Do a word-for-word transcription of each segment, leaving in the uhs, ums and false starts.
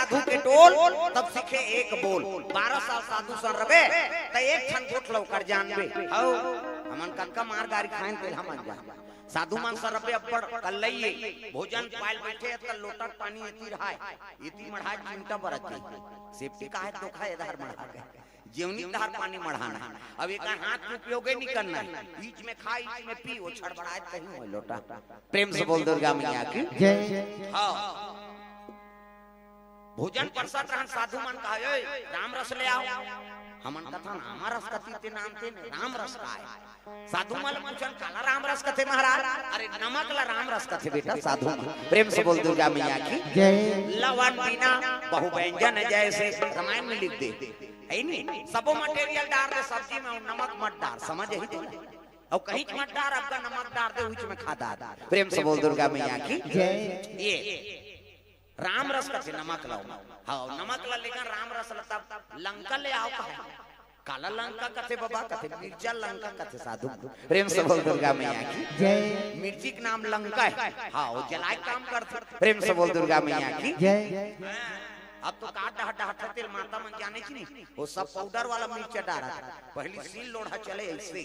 साधु के टोल, तब सीखे एक बोल। बारह साल साधु संग रबे, त एक ठन गोठ ल ओकर जानबे। हौ, हमन कतका मार गारी खाएन, तेला हमन जान। साधु मन संग रबे अब्बड़ कल्लइये, भोजन पायल बैठे, त लोटा के पानी एती रहाय, एती मढ़ाय चिमटा बरत जाय। सेफ्टी काहे धोखा एधार मढ़ा के। जेवनी धार पानी मढ़ाना। अब एक हाथ के उपयोगे नहीं करना है। बीच में खा, बीच में पी, वो छड़बड़ाए कहीं हो लोटा। प्रेम से बोल दुर्गा मैया की। जय। हाँ। भोजन परसत रहन, साधु मन कहा, "ओए, राम रस ले आओ।" हमन कथन, "आमा रस कथी ते नाम ते ने, राम रस का है?" साधु मन पूछन, "काला राम रस कथे महाराज?" "अरे, नमक ला राम रस कथे बेटा, साधु मन।" प्रेम से बोल दुर्गा मैया की। जय। लवन बिना बहु व्यंजन जैसे, रामायण में लिख दे। है नी? सबो material डार दे सब्जी में, अउ नमक मत डार, समझ ही तो ना। अउ कहीं मत डार, अब्बड़ नमक डार दे, उच में खा डार। प्रेम से बोल दुर्गा मैया की। जय। ये राम रस कथे नमक लाओ। हाँ, नमक ला लेकर राम रस ला तब लंका ले आओ कहा। काला लंका कथे बाबा, कथे मिर्चा लंका कथे साधु। प्रेम से बोल दुर्गा मैया की। जय। मिर्ची के नाम लंका है। हाँ, वो जलाए काम करथे। प्रेम से बोल दुर्गा मैया की। जय। हाँ, अब तो का डह-, डहत तेल माता मन जाने की नहीं। वो सब पाउडर वाला मिर्चा डारा। पहली सील लोढ़ा चले ऐसे।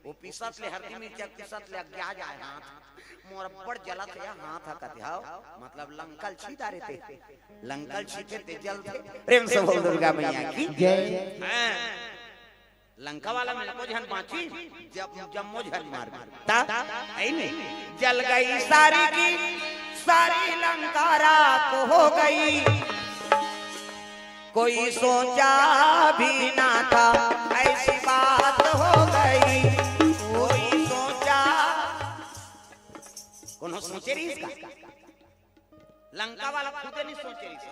वो पीसत ले हरदी मिर्चा पीसत ले अग्या जाए हाथ। मोर अब्बड़ जलत हे हाथ ह कथे, हव, मतलब लंका ल छी डारे ते। लंका ल छीथे ते जलथे। प्रेम से बोल दुर्गा मैया की। जय। हाँ। लंका वाला में एको झन बाँची, जब जम्मो झन मार। ता, ऐ नहीं। जल गई सारी की सारी लंका राख हो गई। कोई सोचा भी ना था ऐसी बात हो गई। कोई सोचा, कोनो सोचे रहिस का? लंका वाला खुदे नहीं सोचे रहिस।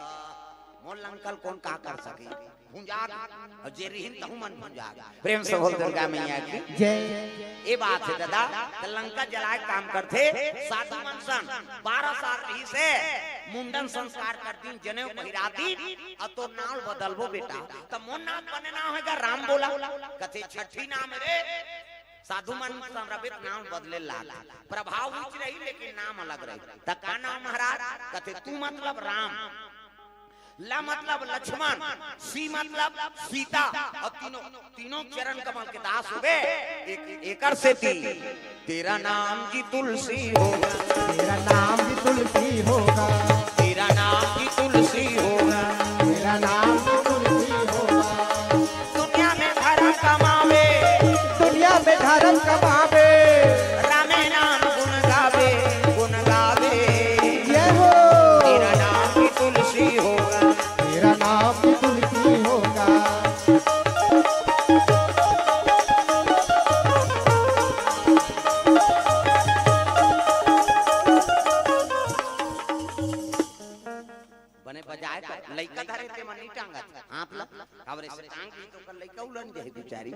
मोर लंका ल कोन का कर सके? भुंजा के, अउ जे रिहिन तहु मन भुंजा के। प्रेम से बोल दुर्गा मैया की। जय। ए बात हे दादा, त लंका जलाए काम करथे, साधु मन सन, बारह साल रहिस हे, मुंडन संस्कार कर दिन, जनेऊ पहिरा दिन, अउ तोर नाव बदलबो बेटा, त मोर नाव बने नाव हे गा राम बोला, कथे छठी नाम रे, साधु मन सन रबे त नाम बदले लाग, प्रभाव उच रही लेकिन नाम अलग रही, त का नाम महाराज, कथे तू मतलब राम, ल मतलब लक्ष्मण, सी मतलब सीता, अउ तीनों, तीनों चरण कमल के दास होबे। एक, एकर सेती तेरा नाम जी तुलसी होगा। तेरा नाम भी तुलसी होगा। तेरा नाम जी तुलसी होगा। तेरा नाम भी तुलसी होगा। दुनिया में धर्म कमावे। दुनिया में धर्म कमावे। रामे नाम गुण गावे, गुण गावे। जय हो। तेरा नाम भी तुलसी होगा। तेरा नाम भी तुलसी होगा। बने बजाए त लइका धरे ते मन नहीं टांगत। हाथ ला, काबर से टांग दी त ओकर लइका उलन जाही बिचारी।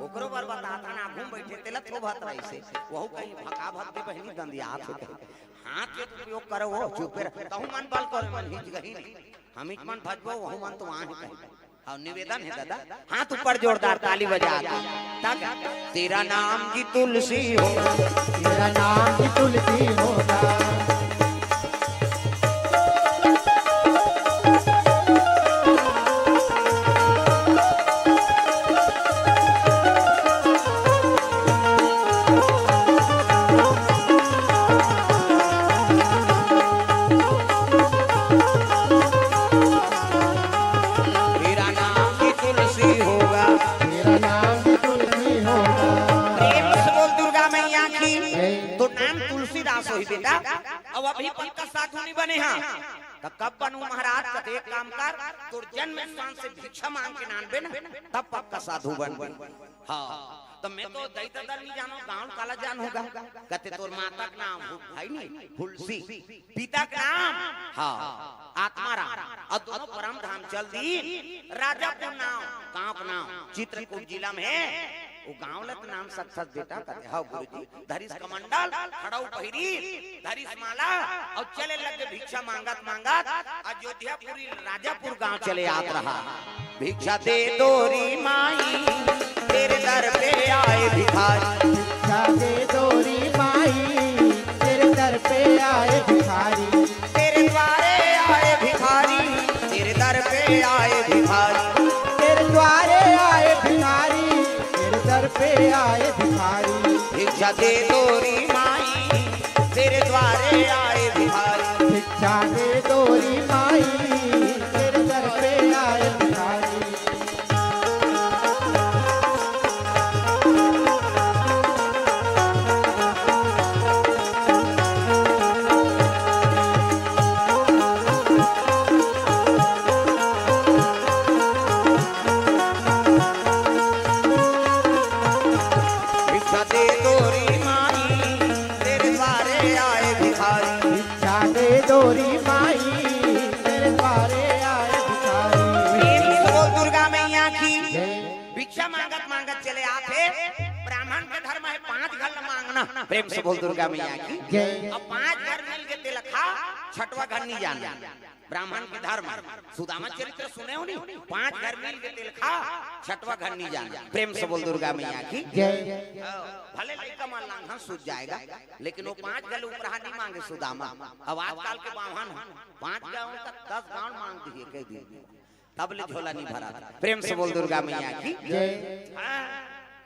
ओकरो बर बताथन, आघू म बइठे तेला थोभत रहिसे। वहू कहीं भका भक दे बहिनी दंदियात हे कहीं। हाथ के उपयोग करो, वो चुपे रह। तहु मन बल करो, मन हिच गही नहीं। हमिच मन भजबो, वहू मन तो वहाँ ही कहीं। अउ निवेदन हे दादा, हाथ ऊपर जोरदार ताली बजा के। तक तेरा नाम की तुलसी हो। तेरा नाम की तुलसी होगा। तेरा नाम की तुलसी होगा। तेरा नाम की तुलसी होगा। प्रेम से बोल दुर्गा मैया की। जय। तो नाम तुलसीदास होही बेटा। अब अभी पक्का साधु नहीं बने हा। त कब बनू महाराज? त एक काम कर, तोर जन्म स्थान से भिक्षा मांग के नानबे ना, तब पक्का साधु बनबे। हाँ, त मैं तो दई ददा नहीं जानो, गाँव काला जान होगा। कथे तोर माता के नाम हु-, है नहीं, हुलसी। पिता के नाम, हाँ, आत्माराम। अउ दोनों परम धाम चल दी। राजापुर नाम, गाँव के नाम, चित्रकूट जिला में हे। वो गाँव ल त नाम साक्षात बेटा कथे, हाँ गुरुजी। धरिस कमंडल, खड़ाऊ पहिरी, धरिस माला, अउ चले लगे भिक्षा मांगत मांगत अयोध्यापुरी राजापुर गांव चले आत रहा। भिक्षा दे दो री माई, तेरे दर पे आए भिखारी। भिक्षा दे दो री माई, तेरे दर पे आए भिखारी। तेरे द्वारे आए भिखारी, तेरे आए भिखारी, तेरे द्वारे आए भिखारी, तेरे दर पे आए भिखारी। भिक्षा दे दो री माई, तेरे द्वारे आए भिखारी। भिक्षा दे दो री माई, तेरे दर पे आए भिखारी। भिक्षा दे दो री माई, तेरे द्वारे आए भिखारी। भिक्षा दे दो री माई, तेरे द्वारे आए भिखारी। प्रेम से बोल दुर्गा मैया की। जय। भिक्षा मांगत मांगत चले आथे। ब्राह्मण के धर्म है पांच घर ल मांगना। प्रेम से बोल दुर्गा मैया की। जय। अब पांच घर मिल के तेला खा, छठवा घर नहीं जाना। ब्राह्मण के धर्म है। सुदामा चरित्र सुने हो नहीं? पांच घर मिल के तेला खा, छठवा घर नहीं जाना। प्रेम से बोल दुर्गा मैया की। जय। हाँ, भले लइका मन लांघन सूझ जाएगा, लेकिन वो पांच घर उपराहा नहीं मांगे सुदामा। अब आजकल के बाम्हन ह पांच गांव का दस गांव मांग दिए कह दिए, तब ले झोला नहीं भरा। प्रेम से बोल दुर्गा मैया की। जय। हाँ,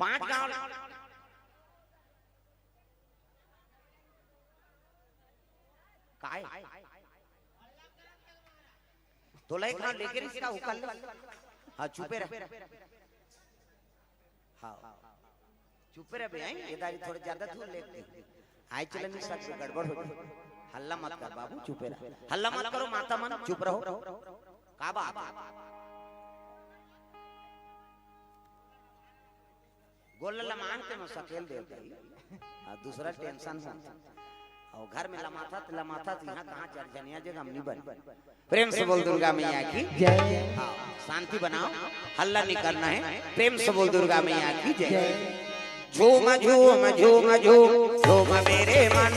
पांच गांव। काय? तोला एक हाथ लेके रिश्ता उकल ले। हाँ, चुपे रह। हाँ, चुपे रह बे, आई, ये दारी थोड़े ज्यादा दूर लेके। आई चलन नहीं सकते, गड़बड़ हो जाए। हल्ला मत कर बाबू, चुपे रह। हल्ला मत करो माता मन, चुप रहो। का बात? गोल लमान के मैं सकेल देव भाई। आ, दूसरा टेंशन हो। और घर में लमाथा त, लमाथा त यहाँ कहाँ चर जनिया जे हम नहीं बन। प्रेम से बोल दुर्गा मैया की। जय। हाँ, शांति बनाओ, हल्ला नहीं करना है। प्रेम से बोल दुर्गा मैया की जय। जय। झूम झूम झूम झूम झूम मेरे मन,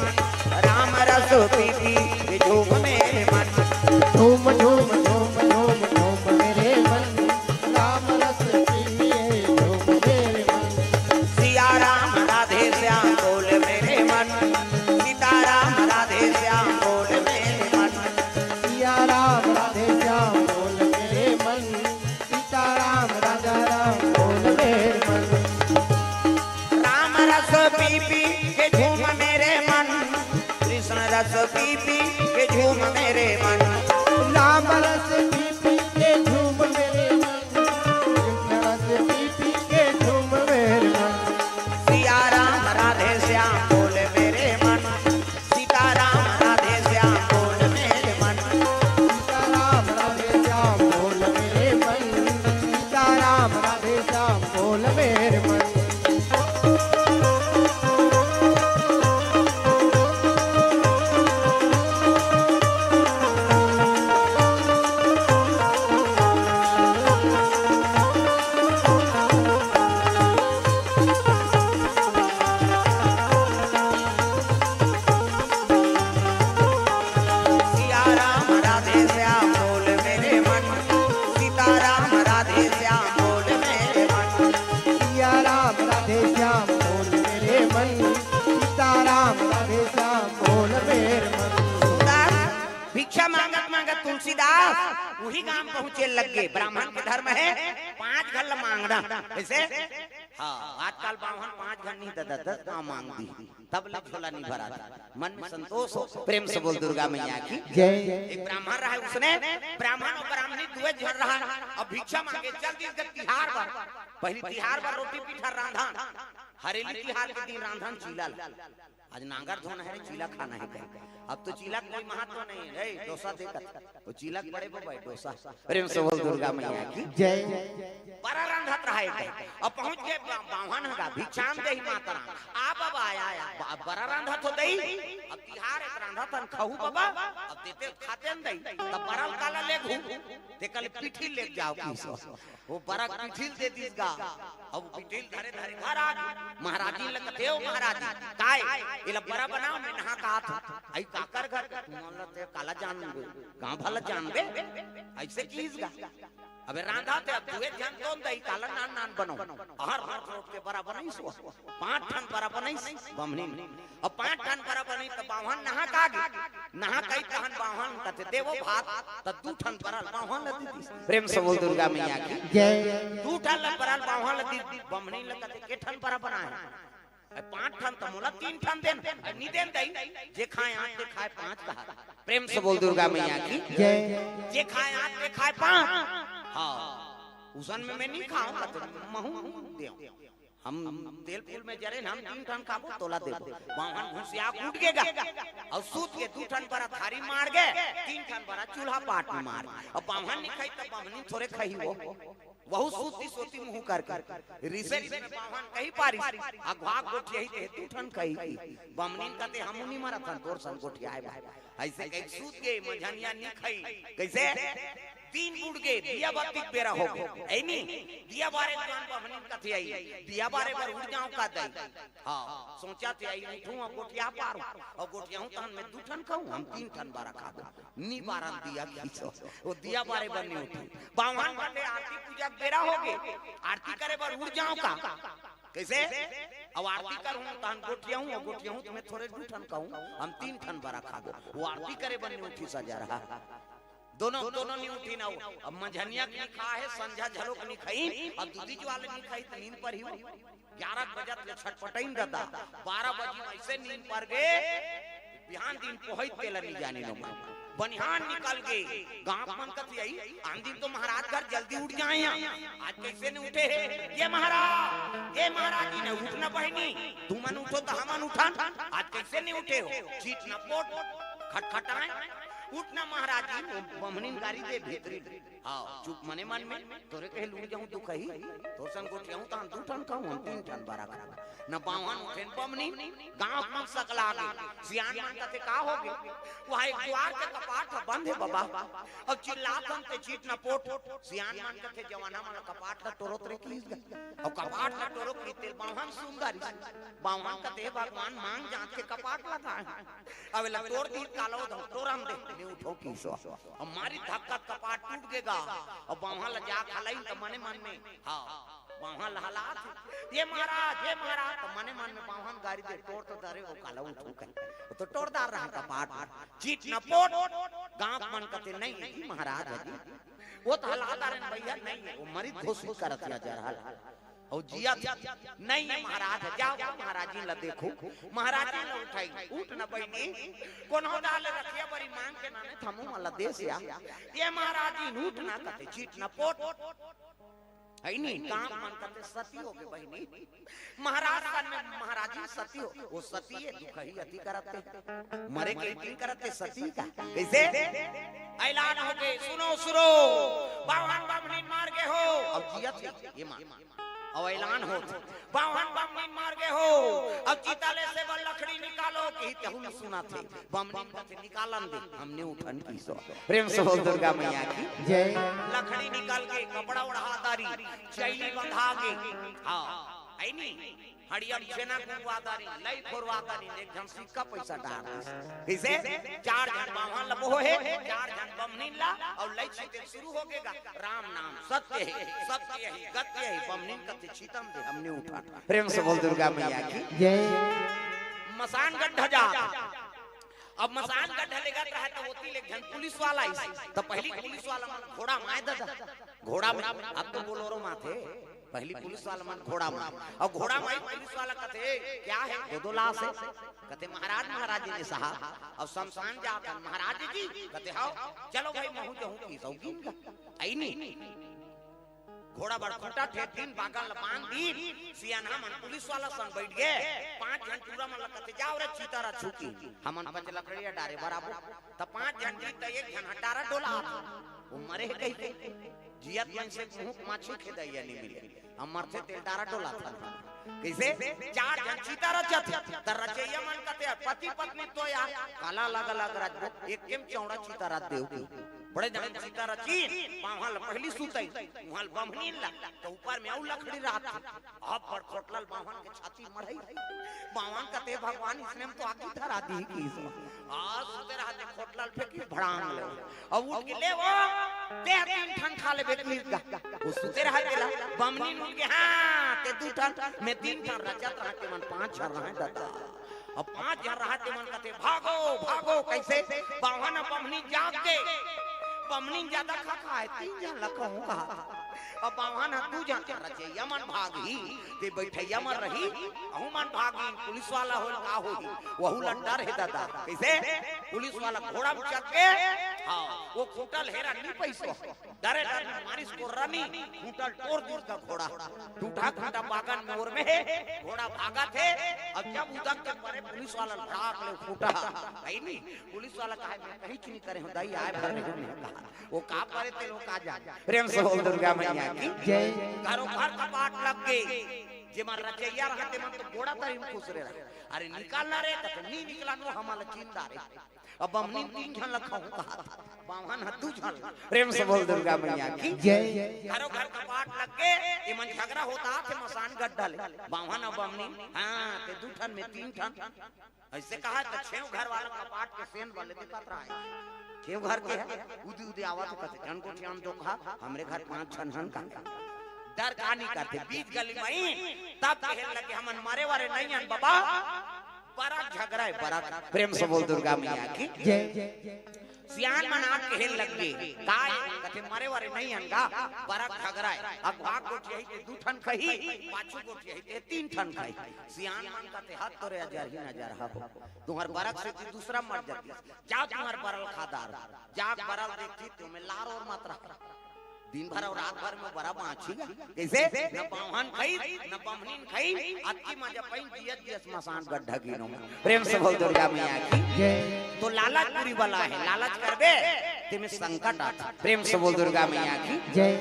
राम रस पी पी के झूम मेरे मन। झूम झूम झूम झूम झूम मेरे मन, राम रस पी पी के झूम मेरे मन। सिया राम राधे श्याम बोल मेरे मन, सीता राम राधे श्याम बोल मेरे मन। सिया राम राधे श्याम बोल मेरे मन, सीता राम राजा राम बोल मेरे मन। राम रस पी पी के झूम मेरे मन, कृष्ण रस पी पी के झूम मेरे मन। राम रस पी पी के झूम मेरे मन, कृष्ण रस पी पी के झूम मेरे मन। सिया राम राधे श्याम बोल मेरे मन, सीता राम राधे श्याम बोल मेरे मन। सीता राम राधे श्याम बोल मेरे मन, सीता राम राधे श्याम बोल मेरे मन। सिया राम राधे श्याम बोल मेरे मन, सीता राम राधे श्याम बोल मेरे मन। सिया राम राधे श्याम बोल मेरे मन, सीता राम राधे श्याम बोल मेरे मन। दास, भिक्षा मांगत मांगत तुलसीदास वही गांव पहुंचे लग गए। ब्राह्मण के धर्म है पांच घर ल मांगना। कैसे? हाँ, आजकल बाम्हन पांच घर नहीं, दस दस गांव मांग दी, तब ले झोला नहीं भरा था। मन में संतोष हो, प्रेम से बोल दुर्गा मैया की। जय। एक ब्राह्मण रहा, उसने ब्राह्मण और ब्राह्मणी दुए झन रहा, अब भिक्षा मांगे चल दिस गा तिहार बर। पहली तिहार बर रोटी पीठा रांधन, हरेली तिहार के दिन रांधन चीला ला। आज नांगर धोना है रे, चीला खाना है कहे। अब तो चीला के कोई महत्व नहीं है, ए, डोसा दे कर। वो चीला के बड़े बड़े डोसा। प्रेम से बोल दुर्गा मैया की। जय। बरा रांधत रहा एक। अब पहुंच गए बा-, बाम्हन ह गा, भिक्षाम देहि मातरम। आ बाबा, आया, आया। बा-, बरा रांधत हो दई। अब तिहार एक रांधत हन, खाहू बाबा। अब देते खाते न दई। तब बरा ल काला लेगहू। तेकर ले पीठी लेग जाव किस। वो बरा पीठी ल दे दिस गा। अब पीठी ल धरे धरे घर आ गे। महाराजी ल कथे, "ओ महाराजी, काय? एला बरा बनाव, मैं नहा का आत हूं।" आई काकर घर? तुमन ल ते काला जानबे? गांव भला जानबे? ऐसे किस गा। अबे रांधा ते अब दुए झन तोन दई काला नान नान बनो। हर रोट रोट के बरा बनई सो। पांच ठन बरा बनई बमनी। अब पांच ठन बरा बनई त बाम्हन नहा का गे। नहा कई तहन बाम्हन कथे देवो भात। त दू ठन बरा बाम्हन ल दीदी। प्रेम से बोल दुर्गा मैया की। जय। दू ठन ल बरा बाम्हन ल दीदी। बमनी ल कथे के ठन बरा बनाए। अरे पांच ठन त मोला तीन ठन देन। अरे नी देन दई। जे खाए आठ ते खाए पांच कहा। प्रेम से बोल दुर्गा मैया की। जय। जे खाए आठ ते खाए पांच। हाँ। उसन में मैं नी खाऊं कथे महू देव। हम तेल फूल में जरे न हम तीन ठन खाबो तोला देबो। बाम्हन घुसिया उठ गेगा। अउ सूत के दू ठन बरा थारी मार गे। तीन ठन बरा चूल्हा पाट में मार। अब बाम्हन नी खाई त बमनी थोरे खाई वो। वहू सूती सोती मुंह करके। रिसे रिसे में बाम्हन कही पारिस। अघवा गोठियाही ते दू ठन कही की। बमनीन कथे हमू नी मरत हन तोर सन गोठियाए बा। अइसे कही सूत गे मंझनिया नी खाई। कइसे? तीन बूड़ गे दिया बत्ती के बेरा हो गे। ऐनी दिया बारे दुआन बमनीन कथे आई। दिया बारे बर उठ जाऊं का दई। हाँ, सोचा थे आई उठूं अउ गोठिया पारूं। अउ गोठियाहूं तहन मैं दू ठन खाऊं, हम तीन ठन बरा खाबो। नी बारन दिया खींचो। वो दिया बारे बर नी उठी। बाम्हन बने आरती पूजा के बेरा हो गे। आरती करे बर उठ जाऊं का? कइसे? अब आरती करहूं तहन गोठियाहूं, अउ गोठियाहूं त मैं थोरे दू ठन खाऊं, हम तीन ठन बरा खाबो। वो आरती करे बर नी उठी सजा रहा। दोनों, दोनों नी उठी ना वो। अब मंझनिया के नी खा हे, संझा झलो के नी खाई, अब दूधी ज्वाले नी खाई त नींद परही वो। ग्यारह बजत ले छटपटइन ददा, बारह बजी अइसे नींद पर गे, बिहान दिन पोहई तेला नी जानी नो मन। बनिहान निकल गे, गांव मन कथे आई, आन दिन तो महाराज घर जल्दी उठ जाए हैं, आज कइसे नी उठे हे? ये महाराज, ये महाराज जी ने उठना बहिनी, तुमन उठो त हमन उठन, आज कइसे नी उठे हो? चीट न पोट, खटखटाए, उठना महाराज जी, वो बमनीन गारी दे भीतरी। हाँ, चुप मने मन में, तोरे कहे लूट जाऊं दुखही, तोर सन गोठियाहूं तहन दू ठन खाऊं, हम तीन ठन बरा खाऊं। न बाम्हन उठे न बमनी, गांव मन सकला गे। सियान मन कथे का हो गे? वहां एक दुआर के कपाट ह बंद हे बबा। अउ चिल्लात हन ते चीट न पोट। सियान मन कथे जवाना मन कपाट ल टोरत रे कीस गा। अउ कपाट ल टोरो की तेल बाम्हन सुंदर। बाम्हन कथे भगवान मांग जात के कपाट लगाए। अब एला तोड़ दी कालो धम टोरम दे। नी उठो कीसो। अब मारी धक्का कपाट टूट गेगा। अब बाम्हन ल जा खलाई त मने मन में। हाँ। बाम्हन ल हलात। ये महाराज, ये महाराज। त मने मन में बाम्हन गारी दे टोर तो दरे वो काला उठू कही। वो तो टोरदार रहा कपाट। चीट न पोट। गांव मन कथे नहीं है जी महाराज है जी। वो तो हलादार है भैया नहीं है। वो मरीज घोषित करत या जरहल। अउ जियत नहीं है महाराज, जाओ महाराज जी ला देखो, महाराज जी ला उठाई, उठ न बहिनी, कोनो डाल रखिया बरी मांग के नाने थमू मला देस या, ये महाराज जी उठ ना कथे, चीट न पोट, है नी, काम मन कथे सती हो गे बहिनी, महाराज सन में महाराज जी सती हो, वो सती है दुखही अति करते, मरे के इतनी करते सती का, कैसे? ऐलान हो गए, सुनो सुरो, बावन बामनी मार गए हो, अब जियत है, ये मार। अउ ऐलान होत, बावन बमनी मार गे हो, अब चिता ले से बर लकड़ी निकालो, कि तहू सुना थे, बमनी कथे निकालन दे, हमने उठन की सो। प्रेम से बोल दुर्गा मैया की। जय। लकड़ी निकाल के कपड़ा ओढ़ा दारी, चैली बंधा के, हाँ, है नी, हड़ियम छेना गुंगवा दारी, लई फोरवा दारी, एक झन सिक्का पैसा डार दिस। किसे? चार झन बावन ल बोहे, चार झन बमनी ला, अउ लई छिते शुरू हो गेगा। राम नाम सत्य है, सत्य है, गत्य है, बमनी कथे छितम दे, हमने उठा। प्रेम से बोल दुर्गा मैया की। जय। मसान गड्ढा जा। अब मसान गड्ढा लेगा कहा तो होती ले एक झन पुलिस वाला आई। तो पहली पुलिस वाला मन घोड़ा माय दादा। घोड़ा में, अब तो बोलोरो माथे। पहली पुलिस वाला मन घोड़ा माय। अउ घोड़ा माय पुलिस वाला कथे, "क्या है?" "दो दो लाश है।" कथे, "महाराज, महाराज जी ने साहब।" अउ शमशान जात हन, "महाराज जी।" कथे, "हाव।" "चलो भाई, महू जहूं की सौगीन का।" आई नी। घोड़ा बर खूंटा ठेर दिन, बागल ल बांध दिन, सियान हमन पुलिस वाला संग बैठ गे। पांच झन टूरा मन ल कथे, "जाओ रे, चिता रा छुकी, हमन पच लकड़िया डारे बराबर।" त पांच झन जीत, त एक झन हटारा डोला, वो मरे है कहिके। जियत मन से मुंह माछी खेदइया नहीं मिले, हम मरथे तेल डारा डोला था। कैसे? चार झन चिता रचत, त रचैया मन कथे, "पति पत्नी तो यार, काला अलग अलग रचबो, एक केम चौड़ा चिता रच देव की।" बड़े जन चिता रची, पांवल पहली सुतई, उहाल बम्हनीन ला, त ऊपर में अउ लकड़ी रात। अब बड़ खोटलल बावन के छाती मढ़ई। बावन कथे, "भगवान, इसने हम तो आगी धरा दी की इसमें।" आ, सुते रहते खोटलल फेंकी भड़ांग ले। अब उठ के, "ले वो, दे तीन ठन खा लेबे कहिस गा। ओ सुते रहय तेला, बमनी उठ के, हाँ, ते दू ठन, मैं तीन ठन, रचत रहय, ते मन पांच झन रहय ददा। अब पांच झन रहय, ते मन कथे, "भागो, भागो।" कइसे? बाम्हन ह बमनी जाग गे, बमनी जादा खा खाय, तीन झन ल कहूं कहा। अब बाम्हन ह दू झन, रचइया मन भागही, ते बइठइया मन रही, अहू मन भागही, पुलिस वाला होय का होही, वहू ल डर हे ददा। कइसे? पुलिस वाला घोड़ा म चढ़ के, हाँ, ओ खूंटा ल हेरा नी पइस। डरे डर में मारिस कोर्रा नी, खूंटा ल टोर दिस गा घोड़ा। टूटा खूंटा बागन में ओर में हे, घोड़ा भागत हे। अब जब उदक के परे पुलिस वाला ल भड़ाक ले खूंटा, हइ नी? पुलिस वाला कहे, "मैं कहीं नी करे हंव दाई, आय भर नहीं हंव," कहा। ओ का परे ते लोग का जान। प्रेम से बोल दुर्गा मैया की जय। घरो घर कपाट लग गे, जेमा रचइया रहय ते मन तो गोड़ा तरी म खुसरे रहय। अरे निकल ना रे, कथे नी निकलंव, हमला चिन डारे। अब बमनी तीन झन ल कहूं कहा, बाम्हन ह दू झन ल। प्रेम से बोल दुर्गा मैया की जय। घरो घर कपाट लग गे, एमन झगरा होत हे मसान गड्ढा ले। बाम्हन अउ बमनी, हाँ, ते दू ठन में तीन ठन। अइसे कहा त छेव घर वाला कपाट के सेंध वाले दिखत रहय। छेव घर के हे, उदी उदी आवत हे कथे, "झन गोठियान तो कहा, हमरे घर पांच झन हन का।" डर का नी करथे, बीच गली में ही, तब कहे लगे, "हमन मरे वरे नहीं हन बबा।" बरा झगरा हे, बरा। प्रेम से बोल दुर्गा मैया की जय। सियान मन आके कहे लग गे, "काय?" कथे, "मरे वरे नहीं हन गा, बरा झगरा हे। अगवा गोठियाही ते दू ठन खही, पाछू गोठियाही ते तीन ठन खही।" सियान मन कथे, "हद तोरे अजर ही नजर हबो। तुंहर बरक से ती दूसरा मर जातिस। जा तुंहर बरा ल खा डार, जा बरा ल देखतिस, ते में लार ओर मत रख।" दिन भर अउ रात भर में बरा बांचही गा। कइसे? न बाम्हन खइस, न बमनीन खइस, अतकी मजा पाइन जियत जियत मसान गड्ढा गिनो। प्रेम से बोल दुर्गा मैया की जय। तो लालच बुरी बला हे, लालच करबे, तेमे संकट आथे। प्रेम से बोल दुर्गा मैया की जय।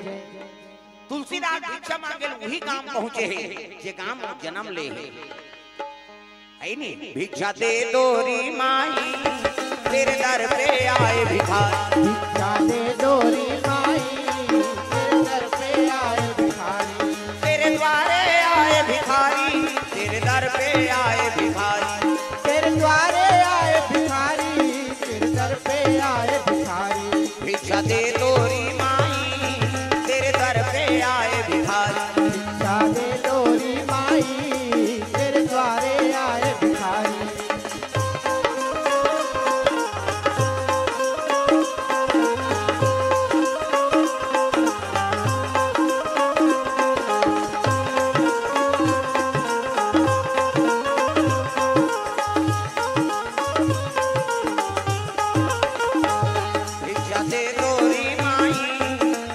तुलसीदास भिक्षा मांगे ल उही गांव पहुंचे हे, जे गांव म जनम ले हे। हइ नी? भिक्षा दे दो री माई, तेरे दर पे आए भिखारी। भिक्षा दे दो री माई, तेरे दर पे आए भिखारी। तेरे द्वारे आए भिखारी, तेरे दर पे आए भिखारी। तेरे द्वारे आए भिखारी, तेरे दर पे आए भिखारी। भिक्षा दे दो री माई, तेरे दर पे आए भिखारी। भिक्षा दे दो री माई, तेरे द्वारे आए भिखारी। भिक्षा दे दो री माई,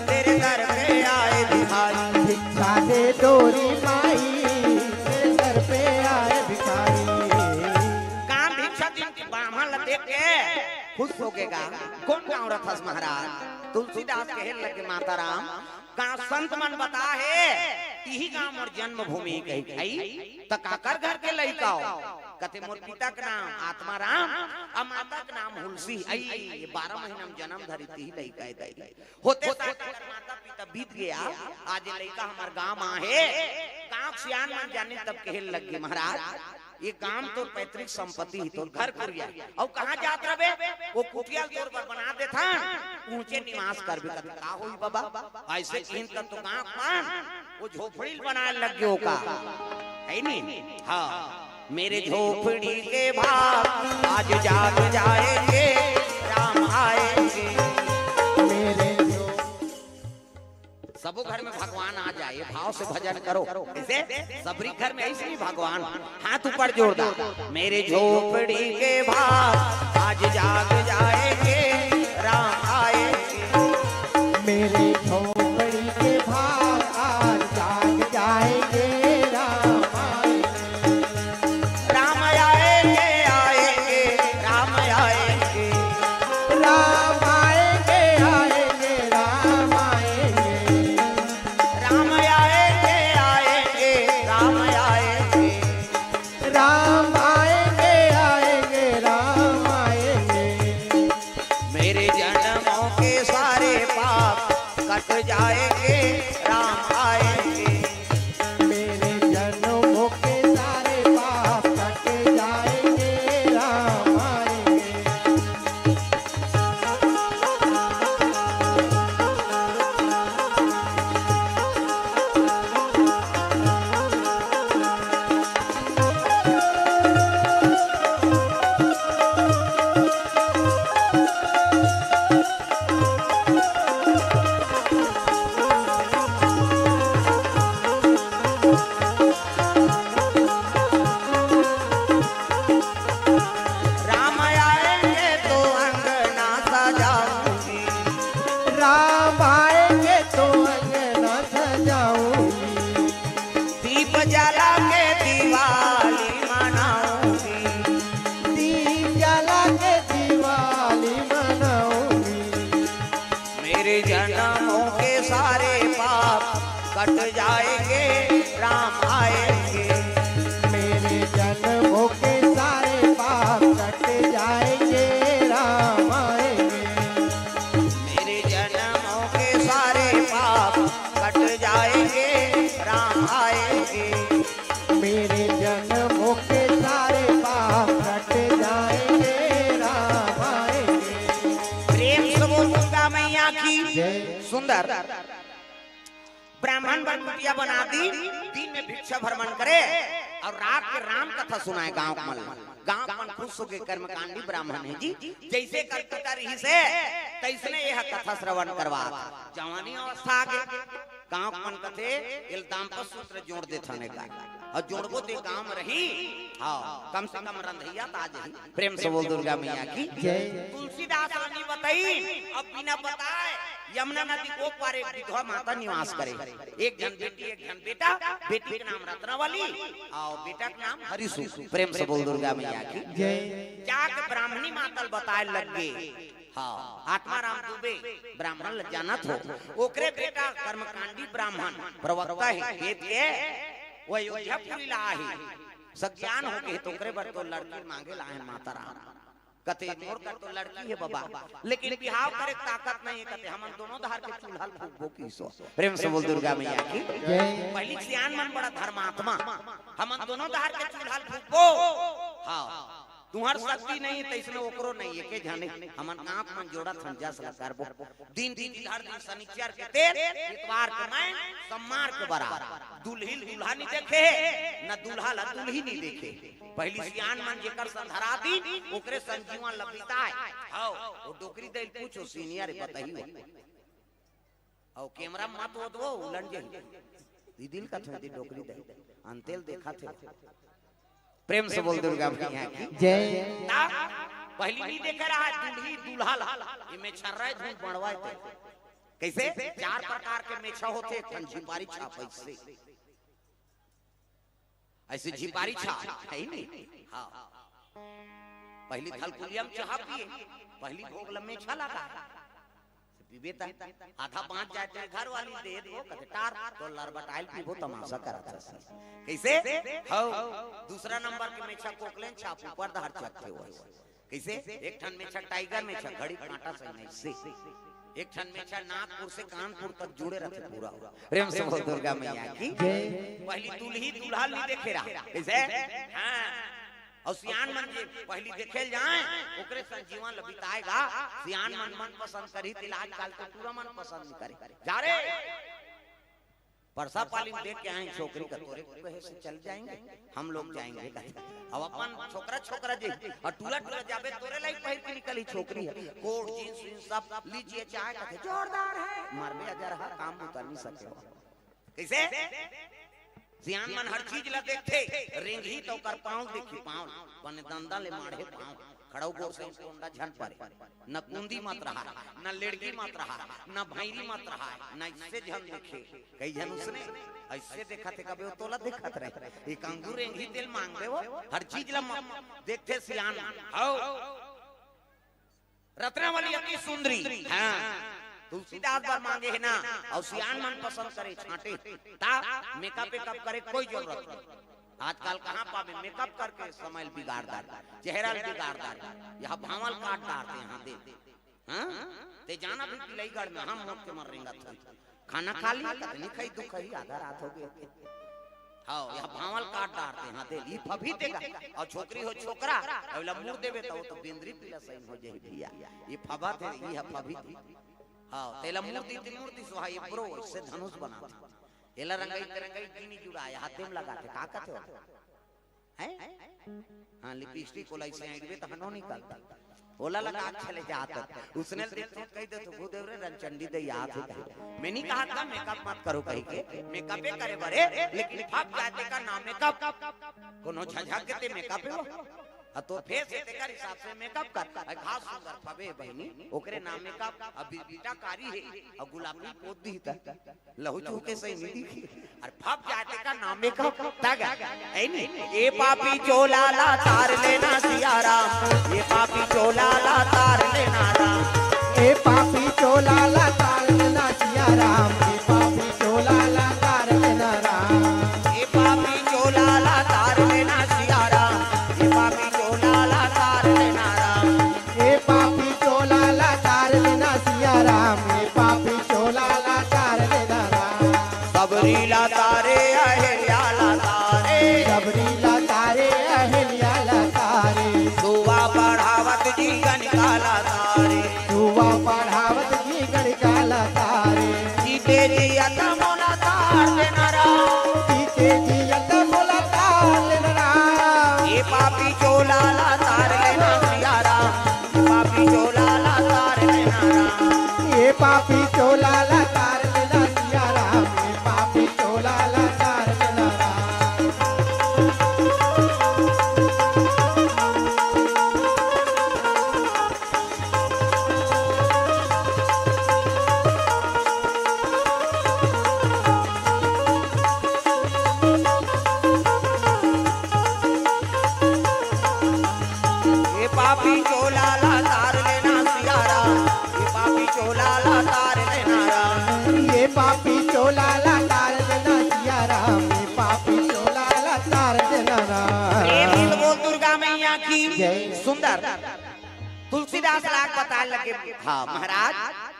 तेरे दर पे आए भिखारी। भिक्षा दे दो री माई, तेरे दर पे आए भिखारी। का भिक्षा दिन के बाम्हन ल देख के खुश होगे गा। कोन गांव रथस महाराज? तुलसीदास कहे लगे, माता राम, गांव संत मन बता हे, इही गांव मोर जन्मभूमि कही खाई, त काकर घर के लइका हो? कथे मोर पिता के नाम आत्माराम, अउ माता के नाम हुलसी। अई, ये बारह महीना में जन्म धरी तिही लइका हे दाई। होते साथ अगर माता पिता बीत गया, आज ये लइका हमर गांव म आहे, गांव के सियान मन जाने तब कहे लग गे, महाराज, ये गांव तोर पैतृक संपत्ति ही, तोर घर कुरिया। अउ कहां जात रबे? ओ कुटिया ल तोर बर बना देथन, ऊंचे निवास करबे। कथे, का होही बबा? अइसे किहिन त तो गांव मन ओ झोपड़ी ल बनाए लग गे ओ का। हइ नी? हां। मेरे झोपड़ी के भाग आज जाग जाएंगे, राम आएंगे। मेरे सबो घर में भगवान आ जाए, भाव से भजन करो। कइसे? सबरी घर में अइसे ही भगवान। हाथ ऊपर जोरदार। मेरे झोपड़ी के भाग आज जाग जाएंगे, राम आएंगे। मेरे झोपड़ी के भाग आज जाग जाएंगे, राम आएंगे। राम आएंगे, आएंगे, राम आएंगे। राम आएंगे, आएंगे, राम आएंगे। राम आएंगे, आएंगे, राम आएंगे। राम आएंगे, आएंगे, राम आएंगे। मेरे जन्मों के सारे पाप कट जाएंगे, राम आएंगे। मेरे जन्मों के सारे पाप कट जाएंगे, राम आएंगे। आएंगे तो अंगना सजाऊंगी। दीप जला के दिवाली मनाऊंगी। दीप जला के दिवाली मनाऊंगी। मेरे जन्मों के सारे पाप कट जाएंगे, राम आएंगे। मेरे जन्मों के सारे पाप कट जाएंगे, राम आएंगे। मेरे जन्मों के सारे पाप कट जाएंगे, राम आएंगे। मेरे जन्मों के सारे पाप कट जाएंगे, राम आएंगे। प्रेम से बोल दुर्गा मैया की। जय। सुंदर। ब्राह्मण बर कुटिया बना दी, दिन में भिक्षा भ्रमण करे और रात के राम कथा सुनाए गांव के मन ल। गांव के मन खुश होके, कर्मकांडी ब्राह्मण हे जी, जैसे कर पिता रहिस हे, तैसने यह कथा श्रवण करवात। जवानी अवस्था आगे, गांव के मन कथे, "एला दाम्पत्य सूत्र जोड़ देथन एकर, और जोड़बो ते काम रही।" हाँ, कम से कम रंधैया त आ जाही। प्रेम से बोल दुर्गा मैया की। जय। तुलसीदास रानी बताई, अब बिना बताए यमुना नदी को पार एक विधवा माता निवास करे। एक झन बेटी, एक झन बेटा, बेटी के नाम रत्नावली और बेटा के नाम हरिसु। प्रेम से बोल दुर्गा मैया की। जय। जाके ब्राह्मणी माता ल बताए लग गे। हाँ, आत्माराम दुबे ब्राह्मण ल जानत हो, ओकरे बेटा कर्मकांडी ब्राह्मण प्रवक्ता हे वेद के, वो अयोध्यापुरी ला आहे, सज्ञान हो गे, तो ओकरे बर तो लड़की मांगे ला हे माता राम। कथे, "मोर कर तो लड़की हे बाबा, लेकिन बिहाव करे के ताकत नहीं हे।" कथे, "हमन दोनों धार के चूल्हा ल फूकबो किसो।" प्रेम से बोल दुर्गा मैया की। जय। पहली सियान मन बड़ा धर्मात्मा, "हमन दोनों धार के चूल्हा ल फूकबो।" हाँ, तुहर शक्ति नहीं, तैसने ओकरो नहीं, एके झने हमन आंख मन जोड़त हन, जस ल करबो। दिन दिन हर दिन शनिचर के तेल, इतवार के मैं, सोमवार के बरात। दुल्ही ल दूल्हा नहीं देखे, न दूल्हा ला दुल्ही नहीं देखे। पहली सियान मन जेकर संधरा दिन, ओकरे संजीवन ल बिताए। हव, वो डोकरी दई ल पूछो, senior बताही वो। अउ camera मत वो दो, उलन जाही। दीदी ल कथों दे डोकरी दई, अंतेल देखा थे। प्रेम से बोल दुर्गा मैया की। जय। ता पहली नहीं देखे रहा, दुल्ही दूल्हा ला, ये में छर्रा धुन बनवाए थे। कैसे? चार प्रकार के मेछा होथे, एक ठन झिपारी छाप ऐसे। ऐसे झिपारी छाप, है ही नहीं? हाँ। पहली थलकुलिया में चाह पिए, पहली भोग ल मेछा लगा। पीबे त आधा बाँच जाए, तेरे घर वाली दे दो, कथे, "टार, तो लरबटाइल पीबो, तमाशा करत हस।" कैसे? हौ, दूसरा नंबर के मेछा कोकलेन छाप ऊपर धार चकथे वैसे। कैसे? एक ठन मेछा tiger मेछा, घड़ी कांटा सही नहीं से। एक ठन मेछा नागपुर से कानपुर तक जुड़े रहते पूरा। प्रेम से बोल दुर्गा मैया की। जय। पहली दुल्ही दूल्हा नहीं देखे रहा। कैसे? हाँ। अउ सियान मन के पहली देखे ल जाए, ओकरे संग जीवन ल बिताए गा। सियान मन मन पसंद करही, तिला आजकल तो पूरा मन पसंद नहीं करे। जा रे, परसा पाली में देख के आए छोकरी का, तोरे कहे से चल जाएंगे, हम लोग जाएंगे। अब अपन छोकरा छोकरा जी, अउ टूरा टूरा जाबे, तोरे लाई पहिर के निकली छोकरी हे, कोट जींस वींस सब लीजिए चाहे, कथे जोरदार है, मरबे अगर हा काम उतर नहीं सके हो। कैसे? सियान मन हर चीज ला देखथे, रेंगही त ओकर पाँव देखही, पाँव बने दंदा ले माढ़े पाँव, खड़ऊ गोड़ से कोंडा झन परे, न कुंदी मत रहा, न लेड़गी मत रहा, न भैरी मत रहा, न इससे झन देखे। कई झन उसने ऐसे देखत हे, कबे वो तोला देखत रहे, एक अंगूर रेंगही तेल मांग दे वो, हर चीज ला म-, देखथे सियान मन। हौ। रत्नावली अति सुंदरी। हाँ। तुलसीदास बर मांगे हे ना, अउ सियान मन पसंद करे छांटे, ता makeup वेकअप करे कोई जरूरत नहीं। आजकल कहाँ पाबे, makeup करके समय ल बिगाड़ डार, चेहरा ल बिगाड़ डार, यहाँ भांवल काट डारथे, यहाँ दे। हाँ? ते जाना भी पिलईगढ़ में हम मोट के मर रेंगत हन। खाना खा लिया, कतनी खाई, दुख खाई, आधा रात हो गए। हाँ, यह भांवल काट डारथे, हाँ, दे, ई फभी तेगा। अउ छोकरी हो छोकरा, अउ ला मुड़ देबे त वो तो बेंदरी पीला सही हो जाही भैया। ये फबा थे, ये फभी थे। हाँ, तेला मुड़ दी, ते मुड़ दी, सोहा ये bro, इससे धनुष बनाथे। एला रंगाई ते रंगाई, दीनी जुड़ाए, हाथे में लगाथे, का कथे हो? हैं? हाँ, lipstick ओला इसे आइडबे त हनो निकलता। ओला लगा के चले जात। उसने देख तो कही दे तो, "भूदेव रे, रंचंडी दे याद है।" मैं नहीं कहा था makeup मत करो कही के, makeup ही करे बरे, लेकिन फब जाते का नाम makeup। कोनो झझक के ते makeup है वो। अ, तोर फेस हे, तेकर हिसाब से मेकअप कर। अ, घास सुंदर फबे बहिनी, ओकरे नाम मेकअप। अ, बी-, बीटा कारी हे, अ, गुलाबी पोत दिही त लहू चूके सही नहीं दिखी। अरे फब जाए तेकर नाम मेकअप, तग, है नी? ए पापी चोला ला तार लेना सिया राम, ए पापी चोला ला तार लेना राम। ए पापी चोला ला तार लेना सिया राम, ए पापी चोला ला तार लेना राम। ए पापी चोला ला तार लेना सिया राम, ए पापी चोला ला तार लेना राम। ए पापी चोला ला तार लेना सिया राम, ए पापी चोला ला तार लेना राम। सबरी ला तारे अहिल्या ला तारे, सबरी ला तारे अहिल्या ला तारे। सुवा पढ़ावत जी गणिका ला तारे, सुवा पढ़ावत जी गणिका ला तारे। जीते जी अत मोला तार लेना राम, जीते जी अत मोला तार लेना राम। ए पापी चोला ला तार लेना सिया राम, ए पापी चोला ला तार लेना राम। ए पापी चोला ला तार लेना सिया राम, ए पापी चोला ला तार लेना राम। ए पापी चोला ला तार लेना सिया राम, ए पापी चोला ला तार लेना राम। ए पापी चोला ला तार लेना सिया राम, ए पापी चोला ला तार लेना राम। प्रेम से बोल दुर्गा मैया की जय। सुंदर। तुलसीदास लाग बताए लगे, हाँ महाराज,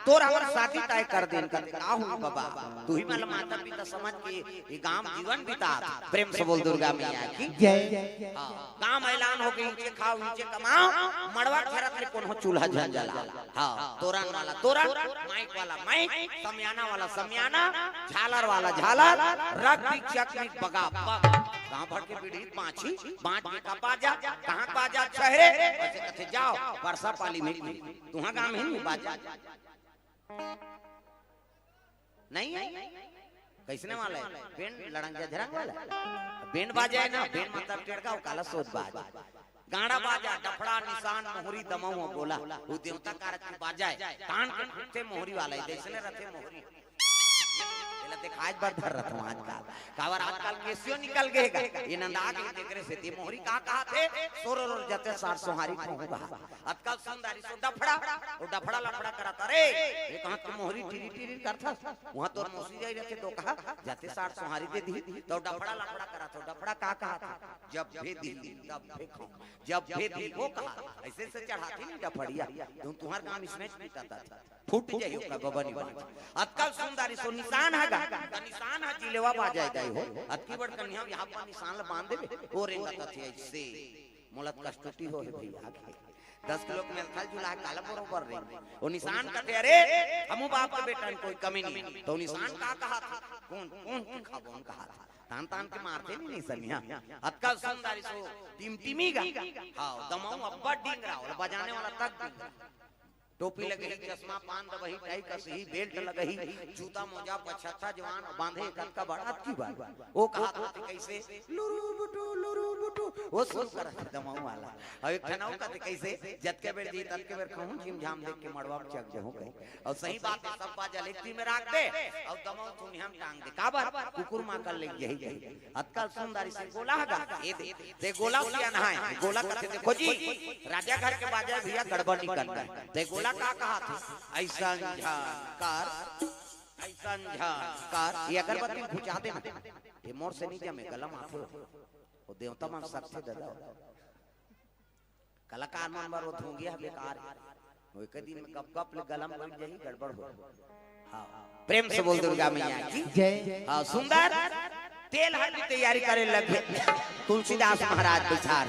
तोर हमर शादी तय कर देन कर। का हो बाबा, तू ही मतलब माता पिता समझ के ये गांव जीवन बिता। प्रेम से बोल दुर्गा मैया की जय। हाँ, गांव ऐलान हो गई, इचे खाओ, इचे कमाओ, मड़वा खरत ले कोनो चूल्हा झन जला। हाँ, तोरन वाला तोरन, माइक वाला माइक, समियाना वाला समियाना, झालर वाला झालर, रग भी चकनी बगा बग। गांव भर के पीढ़ी बांची, बांच के का बाजा, कहाँ बाजा? शहरे। ऐसे कथे जाओ, परसा पाली में तुहा गांव ही नहीं बाजा। नहीं है? कैसने वाला है? बेंड लड़ंग जझरंग वाला? बेंड बाजा है ना, बेंड मतलब टेड़का, वो काला सोच बाज। गाड़ा बाजा, डफड़ा, निशान, मोहरी, दमऊ, गोला, वो देवता कारक की बाजा है। कान के फूटते मोहरी वाला है, जैसने रथे मोहरी। एला दिखाए बर धर रथों आजकल। काबर आजकल केसियो निकल गे गा। ये नंदा के तेकरे से ते मोहरी का कहा थे? सोर रोर जते सार सोहारी कहूँ कहा। अतका सुंदरी सो डफड़ा, वो डफड़ा लफड़ा करत, अरे, ये कहाँ के मोहरी टिरी टिरी करथस? वहाँ तोर मौसी जाई रहते तो कहा, जाते सार सोहारी दे दी, तो डफड़ा लफड़ा करत हो, डफड़ा का कहा था? जब भे दी, तब भे खाऊं, जब भे दी, वो कहा, ऐसे से चढ़ाती नहीं डफड़िया, तुम तुम्हार काम इसमें पीता था, फूट जाई ओकर बबनी बात। अतका सुंदरी सो निशान है गा, तो निशान है जिलेवा बाजाए जाए हो, अतकी बड़ कन्या यहाँ पर निशान ल बांध देवे, वो रेंगत थे ऐसे। मोला कस्तूती हो हे भैया के। दस किलो के मेलथल जुला हे, काला बरोबर रे। वो निशान कथे, "अरे, हमू बाप के बेटा में कोई कमी नहीं।" तो निशान का कहा था? कौन, कौन के खाबो, कौन कहा था? तान तान के मारते नहीं निशानिया। अतका सुंदरी सो टिमटिमी गा। हाँ, दमाऊ अब्बड़ डिंगरा, वो बजाने वाला तक डिंगरा। टोपी लगही, चश्मा, पान दबही, टाई कसही, बेल्ट लगही, जूता, मोजा, पछत्ता, जवान, बांधे कतका बड़ा की बात। वो कहा था कैसे, "लुरु बुटु, लुरु बुटु", वो शुरू करत हे दमाऊ वाला। अब एक ठन अउ कहते कैसे, "जतके बेर जी, ततके बेर कहूँ, झिम झाम देख के मड़वा में चक जहूँ" कहे। और सही बात है, सब बाजा लेती में राख दे, और दमाऊ थुनिया में टांग दे। काबर? कुकुर माँ कर ले यही कही। अतका सुंदर इसे गोला हगा, ये दे, दे गोला सिया नहाए, गोला कथे, "देखो जी, राजा घर के बाजा है भैया, गड़बड़ नहीं करना है।" दे गोला का कहा था? "ऐसा झंकार, ऐसा झंकार।" ये अगरबत्ती बुझा देना, ये मोर से नहीं जमे, गलम आथे हो। वो देवता मन सकथे दादा। कलाकार मन बर वो धुंगिया बेकार हे। वो एक दिन में गप गप ले गलम बैठ जाही, गड़बड़ हो। हाँ, प्रेम से बोल दुर्गा मैया की। जय। हाँ, सुंदर। तेल हर की तैयारी करे लगे। तुलसीदास महाराज विचार।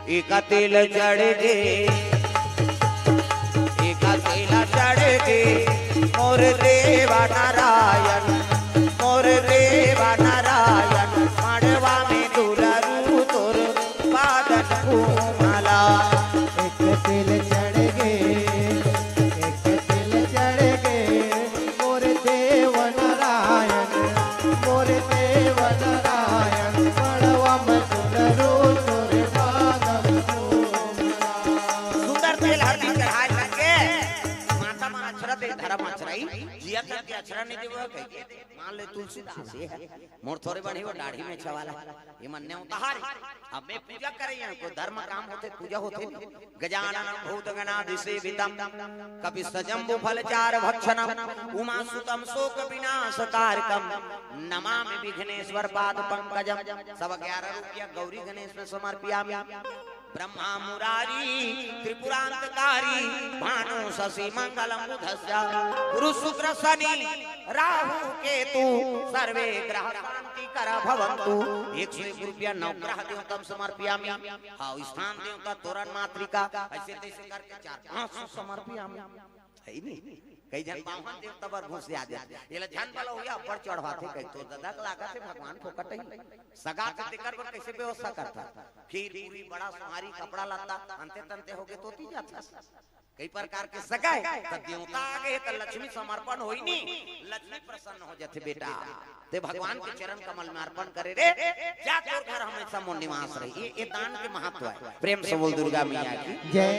"एका तेल चढ़ गे, एका तेल चढ़ गे, मोर देवा नारायण, मोर देवा नारायण, मड़वा में दुलरू तोर पादन घूमला।" एक तेल चढ़ गे, एक तेल चढ़ गे, मोर देव नारायण, मोर देव नारायण, मड़वा में दुलरू तोर पादन घूमला। अक्षरा नहीं देवो कहिके, मान ले तुलसीदास ये हे, मोर थोरे बनी वो दाढ़ी में छवाला, ये मन नेवता हरे। अब मैं पूजा करे यहाँ, कोई धर्म काम होथे, पूजा होथे नहीं। गजानन भूत गणादिसेवितम, कपित्थ जम्बू फल चार भक्षणम, उमा सुतम शोक विनाश कारकम, नमामि विघ्नेश्वर पाद पंकजम। सब ग्यारह रुपया गौरी गणेश में समर्पियामि। ब्रह्मा मुरारी त्रिपुरांतकारी, भानु शशि मंगलम बुधस्य, गुरु शुक्र शनि राहु केतु, सर्वे ग्रह शांति कर भवंतु। एक सौ एक रुपया नवग्रह देवतम समर्पियामि। हाँ, स्थान देवता तोरण मातृका, ऐसे तैसे करके चार पाँच सौ समर्पियामि। हे नहीं, कई झन बामन देवता बर घुस आ जाथे, एला झन बला होया, अब्बड़ चढ़वाथे, कही तो ददा के लागत हे भगवान फोकट ही। सगा के तेकर बर कैसे व्यवस्था करता, खीर पूरी बड़ा सोहारी कपड़ा लत्ता अंते तंते होगे तो ती जाता। कई प्रकार के सगा हे, त देवता आ गए त लक्ष्मी समर्पण होई नी, लक्ष्मी प्रसन्न हो जाथे बेटा। ते भगवान के चरण कमल में अर्पण करे रे, जा तोर घर हमेशा मोर निवास रही। ये, ये दान के महत्व हे। प्रेम से बोल दुर्गा मैया की जय।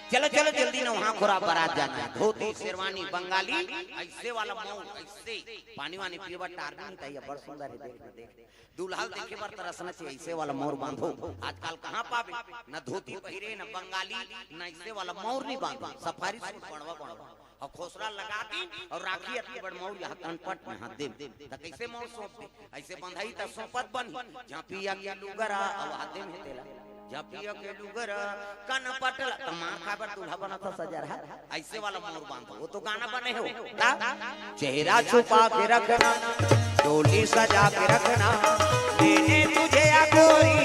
चलो चलो जल्दी ना, वहां खोरा बारात जाना हे। धोती शेरवानी बंगाली, ऐसे वाला मौर, ऐसे पानी वानी पीवा टार नहीं था, ये बड़ सुंदर हे, देख ना देख। दूल्हा ल देखे बर तरसना चाहिए, ऐसे वाला मौर बांधो। आजकल कहाँ पाबे, न धोती पहिरे, न बंगाली, न ऐसे वाला मौर नहीं बांधो, सफारी सूट बनवा बनवा। अउ खोसरा लगा दिन अउ राखी अतकी बड़ मौर यहाँ कनपट में हाथ दे, त कैसे मौर सौंप दे? ऐसे बंधाई त सौंपत बनी, झांपिया के लुगरा अउ हाथ दे में तेला, झांपिया के लुगरा कनपट ला, त मार खाए बर दूल्हा बनत हे सजरहा। ऐसे वाला मौर बांधो, वो तो गाना बने हो। ता? चेहरा छुपा के रखना, डोली सजा के रखना, लेने तुझे या गोरी,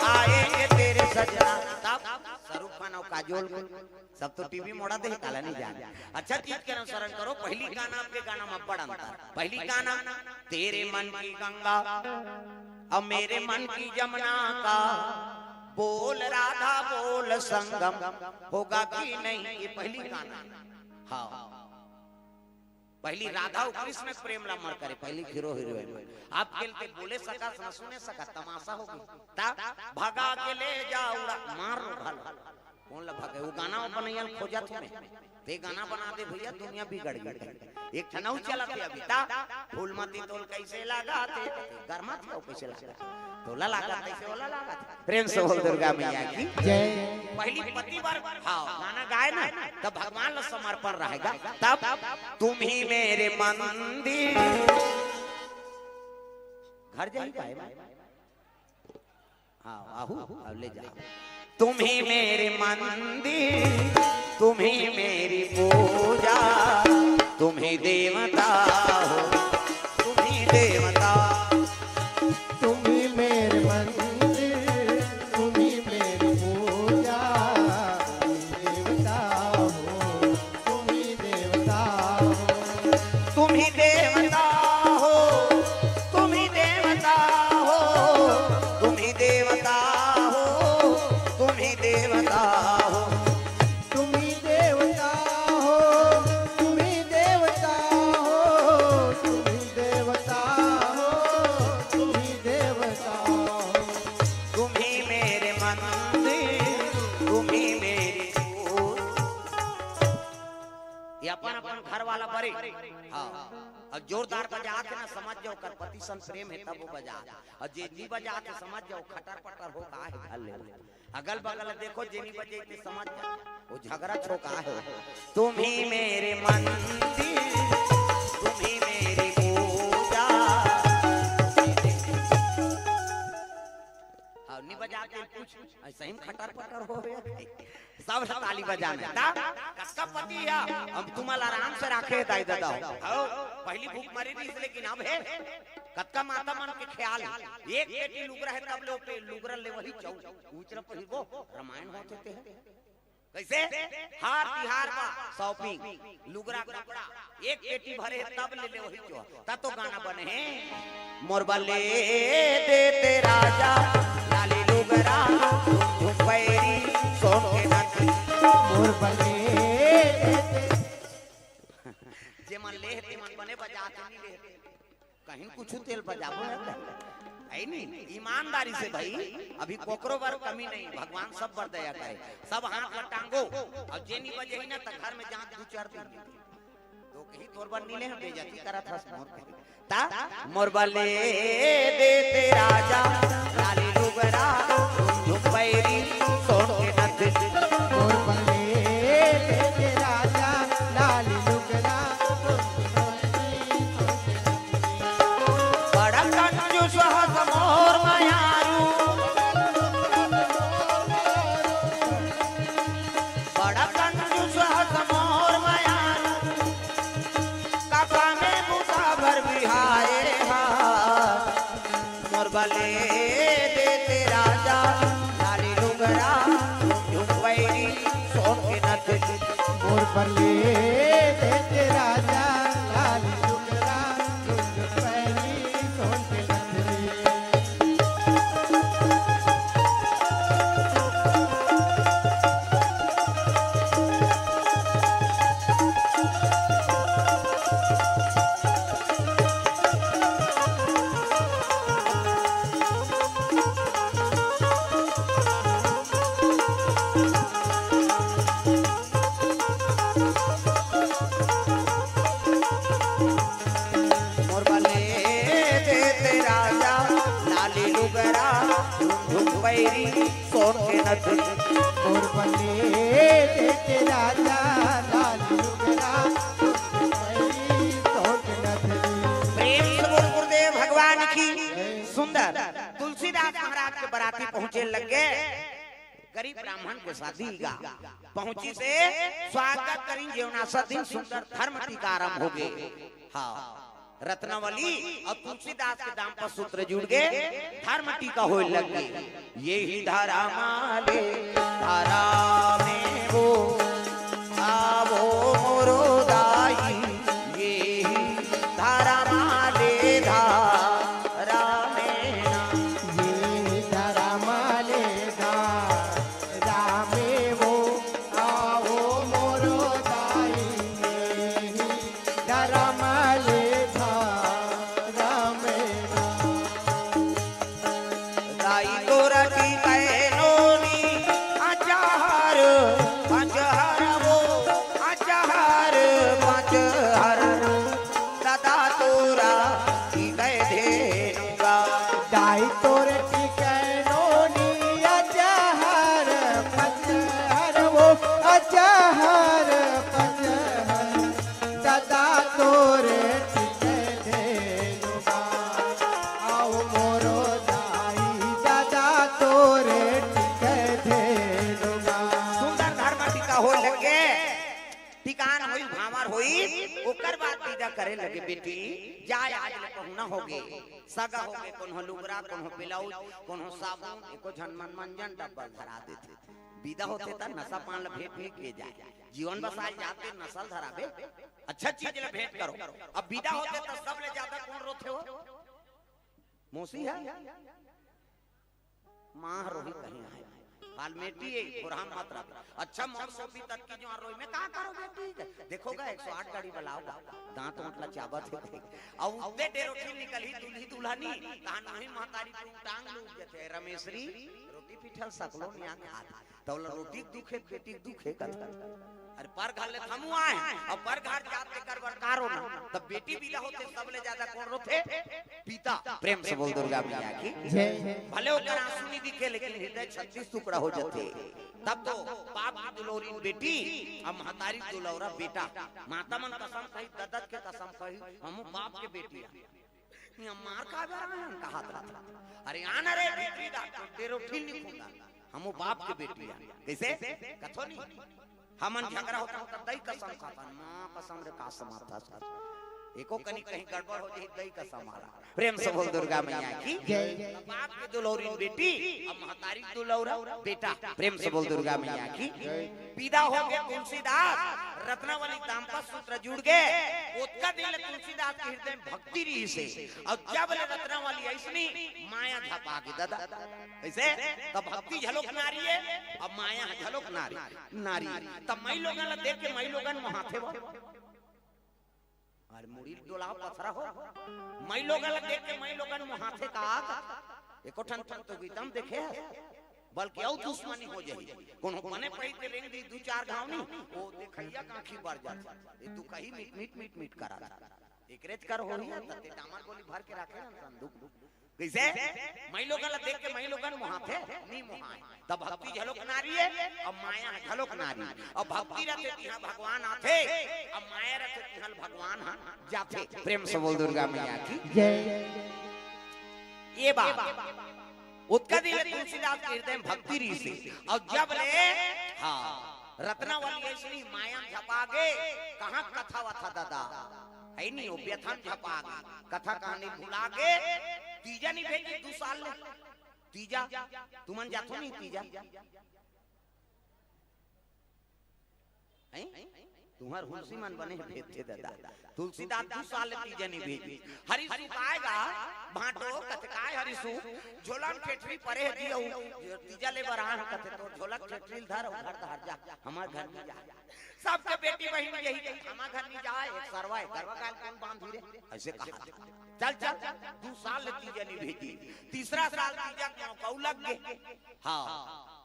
आएंगे तेरे सजना। तब शाहरुख खान और काजोल के सब तो टीवी मोड़ा दे, काला नहीं जाने। अच्छा चीज के अनुसरण करो। पहली गाना, अब के गाना में बड़ अंतर। पहली गाना, तेरे मन की गंगा, अब मेरे मन की जमुना का, बोल राधा बोल संगम, होगा कि नहीं, ये पहली गाना। हाँ, पहली राधा अउ कृष्ण के प्रेम ला अमर करे, पहली हीरो हीरोइन। अब के ल ते बोले सकस न सुने सकस, तमाशा होगे। ता भगा के ले जा उड़ा, मार लो भला। कोन ला भगे? वो गाना अपन खोजत हूँ मैं। ते गाना बना दे भैया, दुनिया बिगड़ गई। एक ठन अउ चलत हे अभी ता, फूलमती तोला कैसे लागथे, गरमा थे कैसे लागथे, तोला लागथे कैसे, ओला लागथे। प्रेम से बोल दुर्गा मैया की जय। पहली पति बर, हाँ, गाना गाए ना, तब भगवान ला समर्पण रहेगा। तब तुम ही मेरे मंदिर, घर जाई पाए भाई। हाँ, आहू, अब ले जाओ। तुम ही मेरे मंदिर, तुम ही मेरी पूजा, तुम ही देवता हो, तुम ही देवता। तुम ही मेरे मंदिर, तुम ही मेरी पूजा, तुम ही देवता हो, तुम ही देवता हो। तुम ही देवता हो, तुम ही देवता हो, तुम ही देवता हो, तुम ही देवता हो। तुम ही देवता हो, तुम ही देवता हो, तुम ही देवता हो, तुम ही देवता हो। तुम ही मेरे मंदिर, तुम ही मेरी पूजा। ये अपन अपन घर वाला बरे। हाँ। अउ जोरदार बजात हे ना, समझ जाओ, ओकर पति सन प्रेम हे, तब वो बजात हे। अउ जे नी बजात हे, समझ जाओ, खटर पटर हो का हे घर ले। अगल बगल देखो, जे नी बजे ते समझ जाओ, वो झगरा छोका हे। तुम ही मेरे मंदिर, तुम ही मेरी पूजा। हाँ, नी बजाते कुछ, ऐसे ही खटर पटर हो गया। सब ताली बजाना। ता कतका पति हे, हम तुम्हाला आराम से राखे दाई ददा हो। हो, पहली भूख मरे रहिस, लेकिन अब हे। कतका माता मन के ख्याल हे, एक पेटी लुगरा हे, तब ले पे लुगरा लेवही चाहू। उचरा पहिरबो, रामायण होथे ते हे। कैसे? हर तिहार बर shopping, लुगरा कपड़ा, एक पेटी भरे हे, तब ले लेवही चाहू। ता तो गाना बने हे, मोर बर ले देते राजा, लाली लुगरा, झुम पैरी, सोन के नथी। मोर बर ले देते। जे मन ले हे, ते मन बने बजात हे, नी ले हे। कहीं कुछ तेल बजाबो ना कहीं। हे नी? ईमानदारी से भाई, अभी कोकरो बर कमी नहीं, भगवान सब बर दया करे। सब हाथ ला टांगो, अउ जे नी बजे ही ना, त घर में जांच दू चार दिन। तो कहीं तोर बर नी ले हम बेइज्जती करत हस मोर कहीं। ता मोर बर ले देते राजा लाली लुगरा, झुम झुम पैरी सोन के नथ। मोर बर ले देते राजा लाली लुगरा, बड़ा कंजूस हस मोर मयारू, बड़ा कंजूस हस मोर मयारू, काका में बूता भर बिहाए हा। मोर बर ले देते राजा लाली लुगरा, झुम पैरी सोन के नथ। मोर बर ले देते राजा लाली लुगरा, झुम पैरी सोन के नथ। मोर बर ले देते राजा लाली लुगरा, झुम पैरी सोन के नथ। मोर बर ले देते राजा लाली लुगरा, झुम पैरी सोन के नथ। प्रेम से बोल गुरुदेव भगवान की। सुंदर। तुलसीदास महाराज के बराती पहुंचे लग गे। गरीब ब्राह्मण के शादी गा पहुंची से स्वागत करिन जेवनासा दिन सुंदर धर्म टीका आरंभ हो गे। हाँ, रत्नावली अउ तुलसीदास के दाम्पत्य सूत्र जुड़ गे, धर्म टीका होय लग गे। ये ही धर्म आले धर्म में वो आवो मोरो दाई, ये ही धर्म आले धर्म में ना। ये धर्म आले धर्म में वो आवो मोरो दाई, ये ही धर्म आले धर्म में ना। दाई तोरा टीकै नोनी अचार पचहर वो, अचार पचहर। दादा तोरा टीकै धेनु गा। दाई तोरा टीकै नोनी अचार पचहर वो, अचार पचहर। दादा तोरे टीकै धेनु गा, आओ मोरो दाई, दादा तोरे टीकै धेनु गा। सुंदर धर्म टीका होय लग गे, टीकान होइस, भांवर होइस, ओकर बाद बिदा करे लगे, बेटी, जाय आज ले पहुना होगे, सगा होगे, कोनो लुगरा, कोनो ब्लाउज, कोनो साबुन, एको झन मन मंजन डब्बा धरा देथे। बिदा होथे त नसा पान ल भेंट नइ किये जाय। जीवन बसाय जाथे नसा ल धराबे, अच्छा चीज ल भेंट करो। अब बिदा होथे त सबले जादा कोन रोथे हो? मौसी हे? माँ रोही कहीं आय। बालमेटी ए, थोरहा मत रह। अच्छा, मोर सोपी तक की जो रोही में का करो बेटी? देखो गा, एक सौ आठ गाड़ी बलाओ गा। दांत ओंट ला चाबत हे। अउ उत्ते डेरोठी निकलही दूल्ही दुल्हनी, तहान वही महतारी टूंग टांग लूट जथे। रमेशरी, रोटी पीठल सकलो निया खात। त ओला रोटी के दुखे, बेटी के दुखे कथे। अरे पर घर ले थमू आए, अउ पर घर जात के कर बर का रोना। तब बेटी बिदा होथे, सबले जादा कोन रोथे? पिता। प्रेम से बोल दुर्गा मैया की। जय। भले ओकर आंसू नहीं दिखे, लेकिन हृदय छत्तीस टुकड़ा हो जाथे। तब तो बाप की दुलौरी बेटी, अउ महतारी दुलौरा बेटा। माता मन कसम खाही, ददत के कसम खाही, हम बाप के बेटी आ। ये मार का बर आन कहात रहा। अरे आना रे भीतरी डॉक्टर, तेरो ठीक नहीं खुंदा। हमू बाप के बेटी आ। कैसे? कथो नहीं। हमन झगड़ा होता होता दई कसम खाता, माँ कसम रे का समाथा। एको कनी कहीं गड़बड़ हो जाही, दई कसम आला। प्रेम से बोल दुर्गा मैया की। जय। बाप के दुलौरी बेटी, अउ महतारी दुलौरा बेटा। प्रेम से बोल दुर्गा मैया की। जय। पिदा हो गे तुलसीदास, रत्नावली दाम्पत्य सूत्र जुड़ गे। ओतका दिन ले तुलसीदास के हृदय में भक्ति रहिसे। अउ जब ले रत्नावली अइसनी, माया झपा गे दादा। कइसे? त भक्ति घलोक नारी ए, अउ माया घलोक नारी, नारी। त मई लोगन ला देख के मई लोगन मोहाथे वो। अरे मुड़ी डोलाव पथरा हो। मई लोगन ला देख के मई लोगन मोहाथे का। एको ठन ठन तो गीतम देखे हे। बल्कि अउ दुश्मनी हो जाही। कोनो बने पइत के रेंग दी दू चार घाव नी, ओ देखइया के आँखी बर जाथे। ए दुखही मिट, मिट, मिट, मिट करा। एकरेच कर होही, त ते डामर गोली भर के राखे रहन संदूक। कइसे? माईलोगन ला देख के माईलोगन मोहाथे, नी मोहाय। त भक्ति घलोक नारी ए, अउ माया घलोक नारी। अउ भक्ति रथे तिहाँ भगवान आथे, अउ माया रथे तिहाँ भगवान ह जाथे। प्रेम से बोल दुर्गा मैया की। जय। ए बात। ओतका दिन ले तुलसीदास के हृदय में भक्ति रिहिसे। अउ जब ले, हाँ, रत्नावली अइसनी माया में झपा गे, कहाँ कथा वथा दादा? हइ नी, ओ व्यथा में झपा गे। कथा कहानी भुला गे, तीजा नी भेजे दू साल ले। तीजा, तुमन जाथो नी तीजा? हैं? तुँहर हुलसी मन बने भेजथे दादा। तुलसीदास दू साल ले तीजा नी भेजिस। हरिसु काय गा, भाँटो कथे काय हरिसु, झोला म ठेठरी परे हे दियउ, तीजा ले बर आए हँव कथे, तोर झोला के ठेठरी ल धर अउ घर डहर जा, हमर घर नी जा। सबके बेटी बहिन यही, हमर घर नी जाय, एक सरवा हे, गरवा गाय ल कोन बाँधी रे? अइसे कहा। चल, चल, दू साल ले तीजा नी भेजिस। तीसरा साल तीजा के मौका लग गे। हाँ।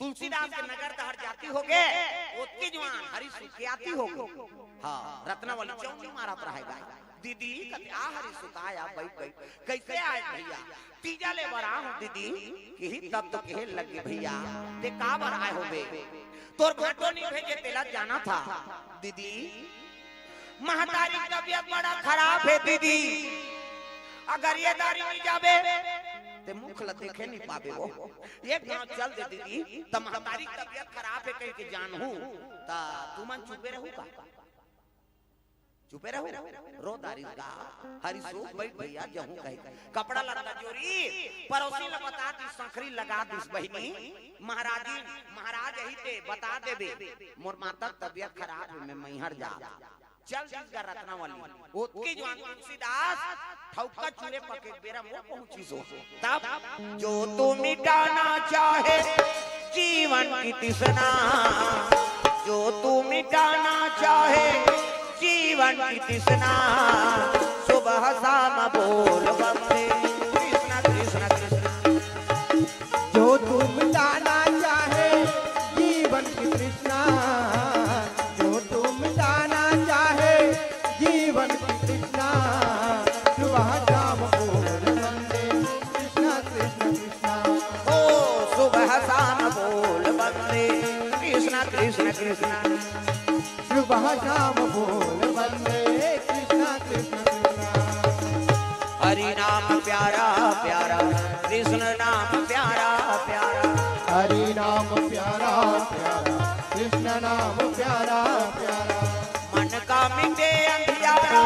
तुलसीदास के नगर डहर जाति होगे, ओतके जुवार हरिसु के आति होगे। हाँ, रत्नावली चौंकी मारत रहे गाय। दीदी, कथे आ हरिसु काय आ, बइठ, बइठ। कइसे आय भइया? तीजा ले बर आए हँव दीदी, किही तब तो कहे लगे भइया, ते काबर आए होबे? तोर भाँटो नी भेजे तेला जानथँव दीदी, महतारी के तबियत बड़ा खराब हे दीदी, अगर ए दारी नी जाबे, ते मुख ल देखे नी पाबे ओ। एक घाँव चल दे दीदी, त महतारी के तबियत खराब हे कहिके जानहूँ, त तुमन चुपे रहू का? चुपे रहू, रो डारिस गा। हरिसु बइठ भइया, जहूँ कहे। कपड़ा लत्ता जोरिस, परोसिन ल बता दिस, सँखरी लगा दिस, बहिनी, महाराजिन, महाराज अही ते बता देबे, मोर माता के तबियत खराब हे, मैं मैहर जात। चल दिस गा रत्नावली। ओतके जुवार तुलसीदास ठउका चूरे पके बेरा म पहुँचिस ओ। तब जो तू मिटाना चाहे जीवन की तृष्णा, जो तू मिटाना चाहे जीवन की तृष्णा, सुबह शाम बोल वंदे कृष्ण कृष्ण कृष्ण। जो तू मिटाना चाहे जीवन की तृष्णा, जो तू मिटाना चाहे जीवन की तृष्णा, सुबह शाम बोल वंदे कृष्ण कृष्ण कृष्ण। ओ सुबह शाम बोल वंदे कृष्ण कृष्ण कृष्ण। सुबह शाम बोल वंदे कृष्ण कृष्ण कृष्ण। हरि नाम प्यारा प्यारा, कृष्ण नाम प्यारा प्यारा। हरि नाम प्यारा प्यारा, कृष्ण नाम प्यारा प्यारा। मन का मिटे अंधियारा,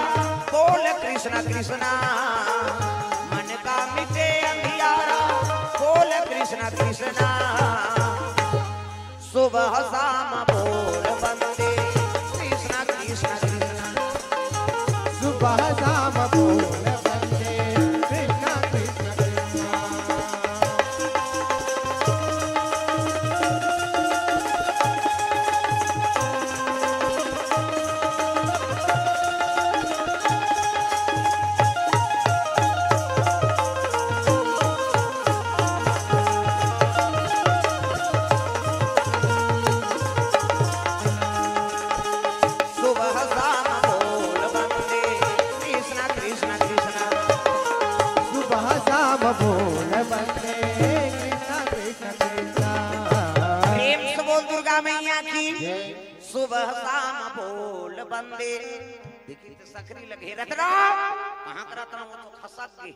बोल कृष्ण कृष्णा। मन का मिटे अंधियारा, बोल कृष्ण कृष्णा। सुबह शाम बोल वंदे कृष्ण कृष्ण कृष्ण। सुबह शाम बोल वंदे कृष्ण कृष्ण कृष्ण। सुबह शाम बोल वंदे कृष्ण कृष्ण कृष्ण। सुबह शाम बोल वंदे कृष्ण कृष्ण कृष्ण। प्रेम से बोल दुर्गा मैया की। जय। सुबह शाम बोल वंदे। देखी त सँखरी लगे रतरा, कहाँ का रतरा, ओ तो खसक गे।